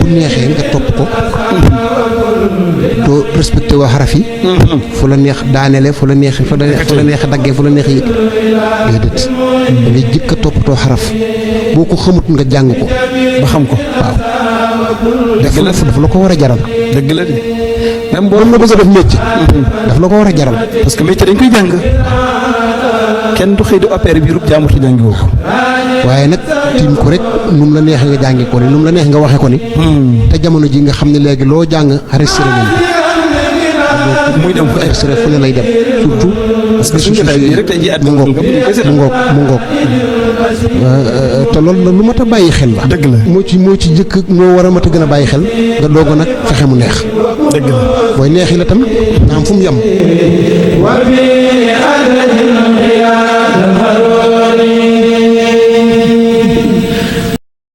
neexee nga topp ko doo respecté waa xaraf yi fu la neex daanele fu la neex daggee fu la neex yëg déedéet da ngay jëkk a toppatoo xaraf boo ko xamut nga jàng ko ba xam ko waaw dafa la ko war a jaral dëgg la de même boo nga bëgg a def métier dafa la ko war a jaral parce que métier dañ koy jàng kenn du xëy di opérer bi rub jàmbur te jàngi woo ko waaye nag tiim ko rek nu mu la neexee nga jàngi ko ni nu mu la neex nga waxee ko ni te jamono ji nga xam ne léegi loo jàng enregistré nañ ko muy dem ko enregistré fu ne lay dem surtout parce que suñu jotaay bi rek tey jii at mu ngoog te loolu lu mat a bàyyi xel la dëgg la moo ci jëkk moo war a mat a gën a bàyyi xel nga doog a nag fexe mu neex dëgg la booy neexi la tam nga am fu mu yem